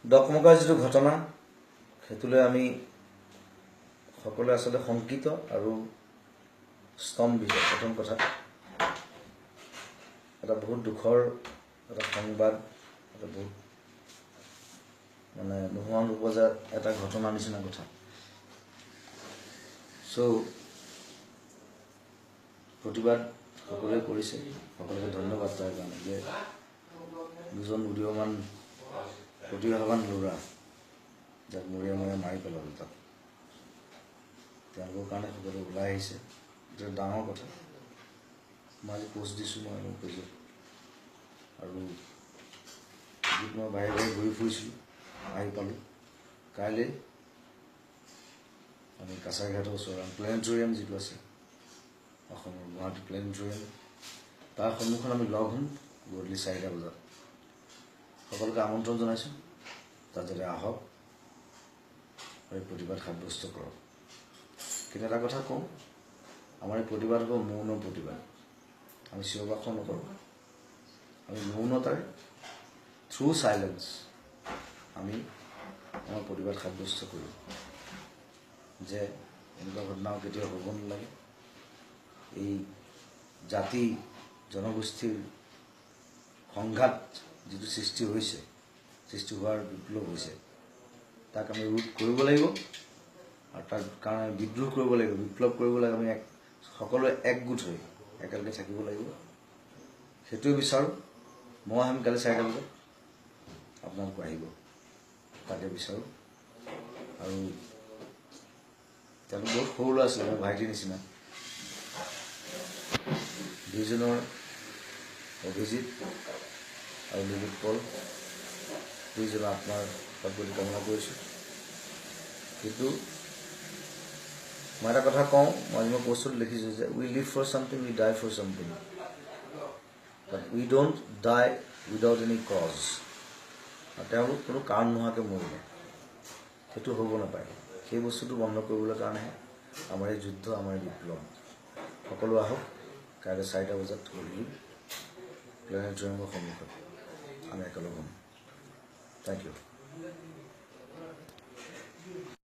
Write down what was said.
ডকমকাৰ যিটো ঘটনা, সেইটোলৈ আমি সকলোৱে আচলতে শংকিত আৰু স্তম্ভিত। প্ৰথম কথা, এটা বহুত দুখৰ এটা সংবাদ, এটা বহুত মানে নোহোৱা নোপজা এটা ঘটনা নিচিনা কথা। চ' প্ৰতিবাদ সকলোৱে কৰিছে, সকলোকে ধন্যবাদ তাৰ কাৰণে যে দুজন উদীয়মান প্ৰতিভাৱান ল'ৰা, যাক মৰিয়া মৰিয়া মাৰি পেলালে তাত, তেওঁলোকৰ কাৰণে সকলোৱে ওলাই আহিছে। এইটো ডাঙৰ কথা। মই আজি পোষ্ট দিছোঁ মই মোৰ পেজত আৰু যিটো মই বাহিৰে বাহিৰে ঘূৰি ফুৰিছিলোঁ, আহি পালোঁ। কাইলৈ আমি কাছাৰঘাটৰ ওচৰত প্লেনেটৰিয়াম যিটো আছে, অসমৰ গুৱাহাটী প্লেনেটৰিয়াম, তাৰ সন্মুখত আমি লগ হ'ম গধূলি 4টা বজাত। সকলোকে আমন্ত্ৰণ জনাইছোঁ, তাত যাতে আহক আৰু এই প্ৰতিবাদ সাব্যস্ত কৰক। কিন্তু এটা কথা কওঁ, আমাৰ এই প্ৰতিবাদ হ'ব মৌন প্ৰতিবাদ। আমি চিঞৰ বাখৰ নকৰোঁ। আমি মৌনতাৰে, থ্ৰু চাইলেঞ্চ আমি আমাৰ প্ৰতিবাদ সাব্যস্ত কৰিম যে এনেকুৱা ঘটনাও কেতিয়াও হ'ব নালাগে। এই জাতি জনগোষ্ঠীৰ সংঘাত যিটো সৃষ্টি হৈছে, সৃষ্টি হোৱাৰ বিপ্লৱ হৈছে, তাক আমি ৰোধ কৰিব লাগিব আৰু তাৰ কাৰণে আমি বিদ্ৰোহ কৰিব লাগিব, বিপ্লৱ কৰিব লাগিব। আমি সকলোৱে একগোট হৈ একেলগে থাকিব লাগিব, সেইটোৱে বিচাৰোঁ। মই আহিম কালি 4টা বজাত, আপোনালোকো আহিব, তাকে বিচাৰোঁ। আৰু তেওঁলোক বহুত সৰু ল'ৰা আছিলে, মোৰ ভাইটিৰ নিচিনা দুইজনৰ, অভিজিত আৰু নীলোৎপল, দুইজনৰ আত্মাৰ সদগতি কামনা কৰিছোঁ। কিন্তু মই এটা কথা কওঁ, মই আজি মই পষ্টত লিখিছোঁ যে we live for something, we die for something, but we don't die without any cause. আৰু তেওঁলোক কোনো কাৰণ নোহোৱাকৈ মৰিলে, সেইটো হ'ব নাপায়। সেই বস্তুটো বন্ধ কৰিবলৈ কাৰণেহে আমাৰ এই যুদ্ধ, আমাৰ এই বিপ্লৱ। সকলো আহক কাইলৈ 4টা বজাত গধূলি প্লেনেটৰিয়ামৰ সন্মুখত আমি একেলগ হ'ম। Thank you.